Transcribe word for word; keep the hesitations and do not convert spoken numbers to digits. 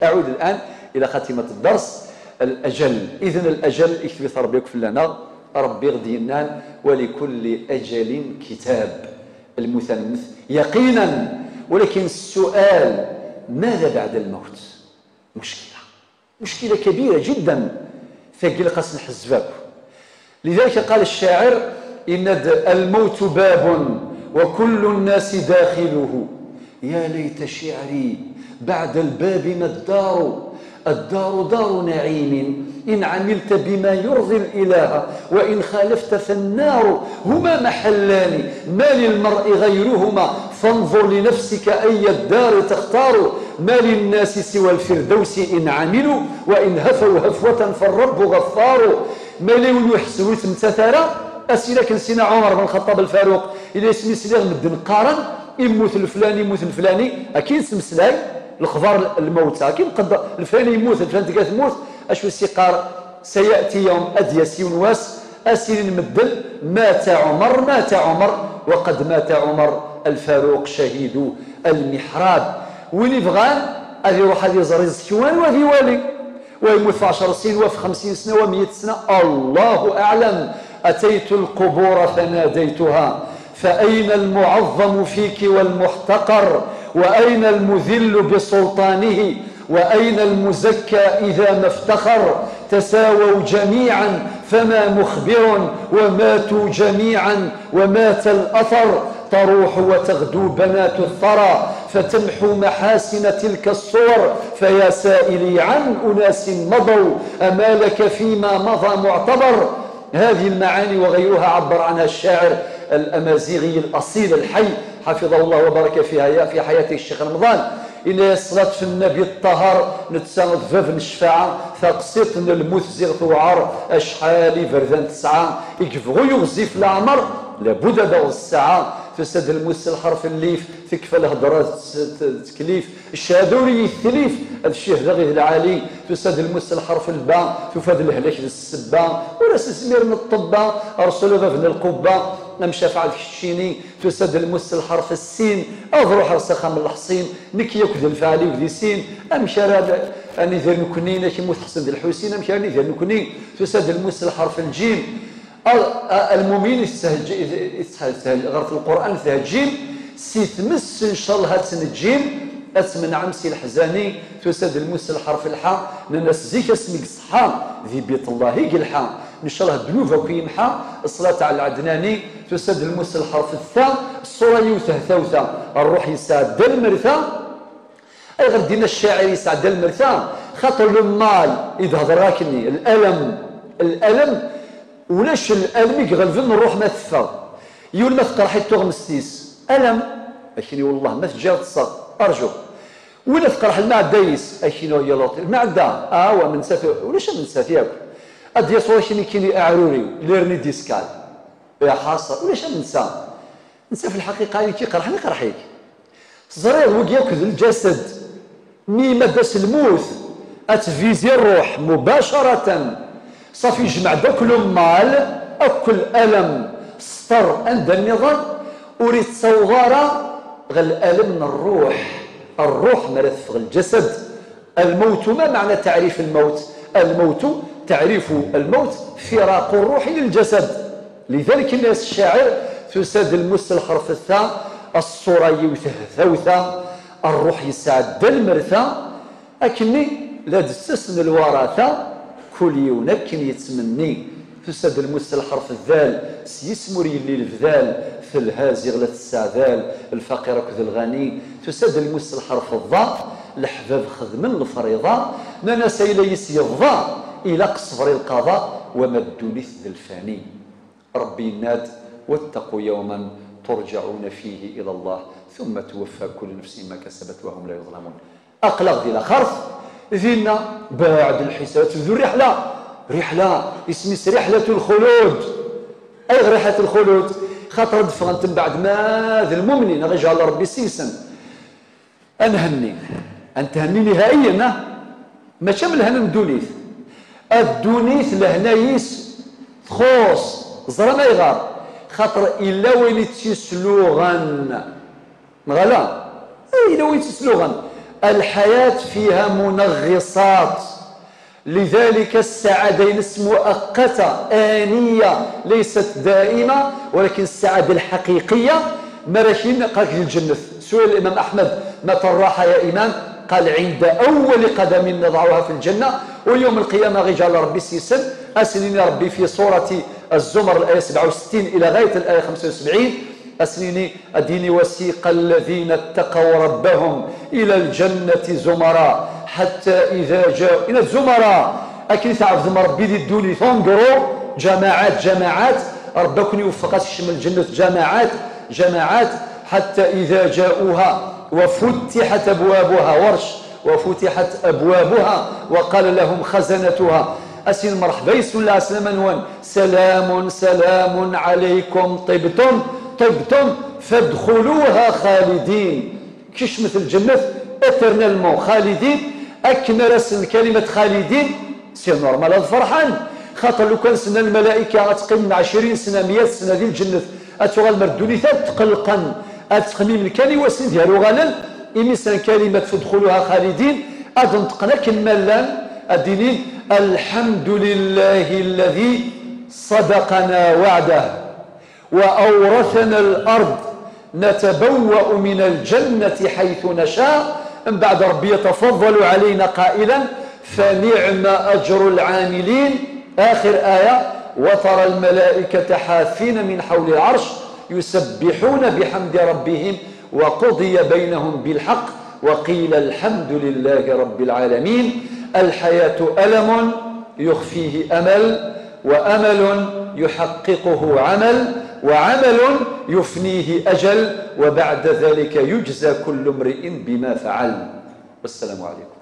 أعود الآن إلى خاتمة الدرس. الأجل، إذن الأجل يكتب ربي فلانا، ربي غدينا، ولكل أجل كتاب. المثال مث-، يقينا. ولكن السؤال: ماذا بعد الموت؟ مشكلة، مشكلة كبيرة جدا. ثقيل قاس نحزبك. لذلك قال الشاعر: إن د-، الموت باب وكل الناس داخله، يا ليت شعري بعد الباب ما الدار. الدار دار نعيم إن عملت بما يرضي الإله، وإن خالفت فالنار. هما محلان ما للمرء غيرهما، فانظر لنفسك أي الدار تختار. ما للناس سوى الفردوس إن عملوا، وإن هفوا هفوة فالرب غفار. Ma yella win ur iḥess, ur yettmettat ara, as-ila kan Sina Ɛumer ben Xaṭṭab Lfaruq, ila isem-is, lliɣ medden qqaren: immut leflani, immut leflani, akin yettmeslay lexbar lmawta, akin qed leflani yemmut, leflani tga tmut, acu i s-iqqar? Sayati yawm, ad d-yas yiwen wass, ad s-inin medden: mata Ɛumer, mata Ɛumer, wa qad mata Ɛumer Lfaruq cahidu lmiḥrab. Win ibɣan ad iruḥ ad iẓer iẓekwan u ad iwali. Wa yemmut f ɛecṛ snin, wa f xemsin sna, wa meyya sna, Allahu aɛlam. أتيت القبور فناديتها، فأين المعظم فيك والمحتقر؟ وأين المذل بسلطانه؟ وأين المزكى إذا ما افتخر؟ تساووا جميعا فما مخبر، وماتوا جميعا ومات الأثر. تروح وتغدو بنات الثرى فتمحو محاسن تلك الصور. فيا سائلي عن أناس مضوا، أما لك فيما مضى معتبر؟ هذه المعاني وغيرها عبر عنها الشاعر الأمازيغي الأصيل الحي، حفظه الله وبارك في حيا-، في حياته، الشيخ رمضان. إن صلاة النبي الطاهر نتساند باب الشفاعة، ثاقصيط الموت زيغ ثوعر، أشحال بردا تسعة، يكبغو يغزي في العمر، لابد داغ الساعة. تسد الموت الحرف الليف، تكفى الهضرة تس-، ت-، تكليف. الشهادة ور يتليف، هذا الشهادة غير العالي. تسد الموت الحرف الباء، تفاد الهلاك للسبة. ولا سسمير من الطبة، رسول باب من القبة، أم شفاعة الشيني. تسد الموت الحرف السين، أضرو حرس خام الحصين. نكي ياك ذا الفعالي وذي سين، أم شراب أني ذا نكني، نكي موت حسن ذا الحسين، أم شراب ذا نكني. تسد الموت الحرف الجيم. المؤمن يستهج-، يستهج-، غرف القرآن تهجيم، سي تمس إن شاء الله هتنجيم، أتمنعم سي الحزاني. تسد الموس الحرف الحا، ننس زيك اسمك صحا، ذي بيت الله يقلحا. إن شاء الله ذنوبك يمحى، الصلاة على العدناني. تسد الموس الحرف الثا، الصورة يوثه ثوثة، الروح يسعد المرثى. أي غير دينا الشاعر يسعد المرثى، خاطر لو مال يدهضر راكني، الألم، الألم ولاش الألم يغلبن الروح ما تفغ. يول ما تقرحي تغمستيس. ألم. أكني والله ما تجي تصغ. أرجو. ولا تقرح المعدة يس. أكني يا لطيف. المعدة. آه، ومن سافي. ولاش من سافي ياك. أدي صور كني كني أعروري. ليرني ديسكال. يا خاصة. ولاش من سا. نسى في الحقيقة، أنا كي قرحني قرحيك. تزرير وقياك ذا الجسد. مي ما داس الموت، أتفيزي الروح مباشرة. صافي، جمع داك لو مال، أكل ألم، سطر عند النظر، وريت صوغارة غير الألم من الروح. الروح ما تفغ الجسد. الموت، ما معنى تعريف الموت؟ الموت، تعريف الموت فراق الروح للجسد. لذلك الناس الشاعر تساد المس الحرف الثاء، الصورة يوثه ثوثة، الروح يسعد المرثى. أكني لا دسسن الوراثة، كل يوم أكن يتمني. تساد المس الحرف الذال، سيسمر يلي البذال، في الهازغ لا تستعذال، الفقير أكد الغني. تساد المس الحرف الضاء، الأحباب خدمن الفريضة، نانا سيلا يس يضاء، إلى قصبر القضاء، وما الدنيا ذا الفاني. ربي يناد: واتقوا يوما ترجعون فيه إلى الله ثم توفى كل نفس ما كسبت وهم لا يظلمون. أقلق ذي الخرف، ذينا بعد الحساب ذو الرحلة، رحلة اسميس رحلة الخلود. أي رحلة الخلود؟ خاطر دفغنت من بعد ما ذا المؤمنين، غير جعل ربي سيسن. أنهني، أنتهني نهائيا، أه؟ ماشي من الهنا الدونيث. الدونيث لهنا يس تخوص، زرا ما يغار. خاطر إلا وين تيسلوغن. نغلا؟ إلا وين تيسلوغن. الحياة فيها منغصات، لذلك السعادة ينس مؤقتة، آنية، ليست دائمة، ولكن السعادة الحقيقية مراكين قالك الجنة. سئل الإمام أحمد: متى الراحة يا إمام؟ قال: عند أول قدم نضعها في الجنة، ويوم القيامة غيجعل ربي سيسن. أسنين ربي في سورة الزمر الآية سبعة وستين إلى غاية الآية خمسة وسبعين. أسنيني أديني: وسيق الذين اتقوا ربهم إلى الجنة زمرا حتى إذا جاءوا إلى الزمرا. أكيد تعرف ذم ربي دي الدوني ثونغرو، جماعات، جماعات. ربكم يوفق أسكشم الجنة جماعات، جماعات. حتى إذا جاءوها وفتحت أبوابها، ورش، وفتحت أبوابها وقال لهم خزنتها. أسين مرحبا يسون العسلامة نوان: سلام سلام عليكم طبتم، طبتم فادخلوها خالدين. كشمة الجنة éternellement خالدين. أكن رسم كلمة خالدين، c'est normal هذا فرحان. خاطر لو كان سنة الملائكة غتقيم عشرين سنة، مية سنة دي الجنة، أتوغال مردوني ثاب تقلقا. أتخميم كان يواسن ديالو غالل، إمي سن كلمة فادخلوها خالدين، أدنطقنا كما لان، أدينين: الحمد لله الذي صدقنا وعده وأورثنا الأرض نتبوأ من الجنة حيث نشاء. من بعد ربي يتفضل علينا قائلا: فنعم أجر العاملين. آخر آية: وترى الملائكة حافين من حول العرش يسبحون بحمد ربهم وقضي بينهم بالحق وقيل الحمد لله رب العالمين. الحياة ألم يخفيه أمل، وأمل يحققه عمل، وعمل يفنيه أجل، وبعد ذلك يجزى كل امرئ بما فعل. والسلام عليكم.